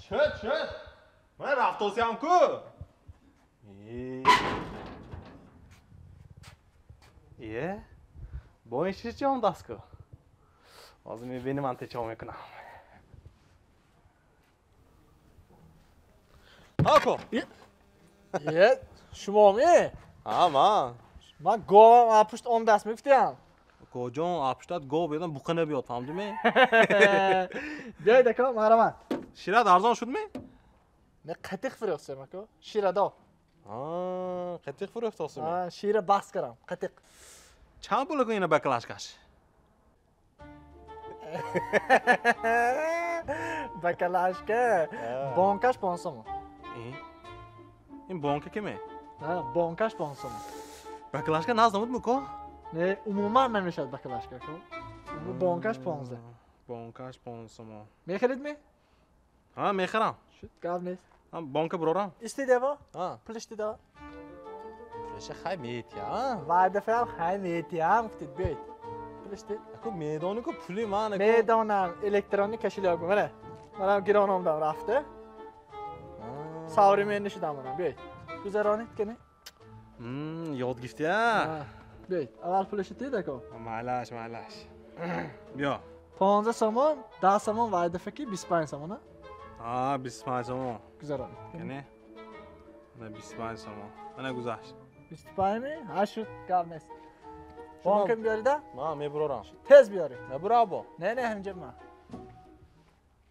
Шуд, шуд. Ман рафтосиям ку. Е? Бо ин шир чӣ омдаст ку? Ҳозир мебинем ман те чо мекунам. Ҳа ко. Е, шумо ме? Ҳа, ман. Ман говам апушт омдаст мегуфтиям. Коҷон, апуштат гов бедам буқа набиёд, фаҳмдӣ? Биёед, ако, марҳамат. Шират арзон шудми? Не, қатиқ фурӯхтем, ако. Ширадор. Қатиқ фурӯхтосими? Ҳа, шира бас кардам, қатиқ. Чанд пул кун ина баклашкаш? Баклашка. Бонкаш 5 сомон. Ин бонка киме? Ҳа, бонкаш 5 сомон. Баклашка наз намуд муко? Не, умуман намешавад баклашка, ко. Бонкаш 15. Бонкаш 5 сомон. Мехарид ми? Ҳа, мехарам. Шуд, гап нест. Ҳа, бонка бурорам. Истидево? Ҳа. Пулиш дидава? Пулиша хай метиям. Вай дафъаам хай метиям, гуфтид, биёед. Пулиш дид. Ако медонӣ ку пули ман, ако. Медонам, электронӣ кошелёк мана. Манам гирон омдам рафта. Современный шудам манам, биёед. Гузаронед кани. Ёд гирифтия? Биёед, аввал пулиши дид, ако. Майлаш, майлаш. Биё. 15 сомон, 10 сомон вай дафъа ки 25 сомон, а? Ҳа, 25 сомон. Гузаронед. Кани? На 25 сомон. Мана гузашт. 25 ми? Ҳа, шуд, гап нест. Бонка биёрида? Ман мебурорам. Тез биёред. Набура бо? Не, не, ҳаминҷа ман.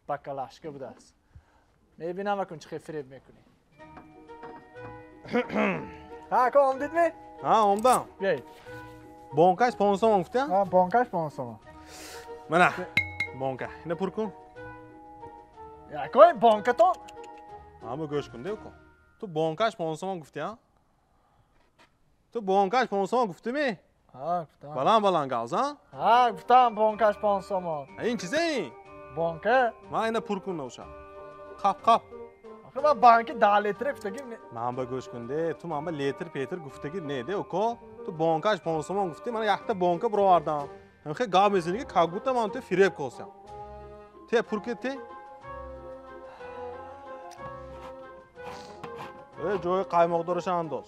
Бакалашка будааст. Мебинам акун чӣ хел фиреб мекунӣ. Ҳа, ако омдид ми? Ҳа, омдам. Биёед. Бонкаш 5 сомон гуфтиям? Ҳа, бонкаш 5 сомон. Мана, бонка. Ина пур кун. Ако ин бонкатон? Ҳама гӯш кун, деку. Ту бонкаш 5 сомон гуфтиям? Ту бонкаш 5 сомон гуфтими? Ҳа, гуфтам. Баланд баланд гавзан? Ҳа, гуфтам бонкаш 5 сомон. Ин чизе ин? Бонка? Ман ина пур кун навша. Қап, қап. Охи ман банки 10 литр гуфтагим. Ман ба гӯш кун де, ту ман ба литр петр гуфтаги не де, уко. Ту бонкаш 5 сомон гуфти, ман якта бонка бировардам. Ҳамхе гап мезани ки как будто ман ту фиреб косям. Те пур ки те? Э, ҷои қаймоқдораша андоз.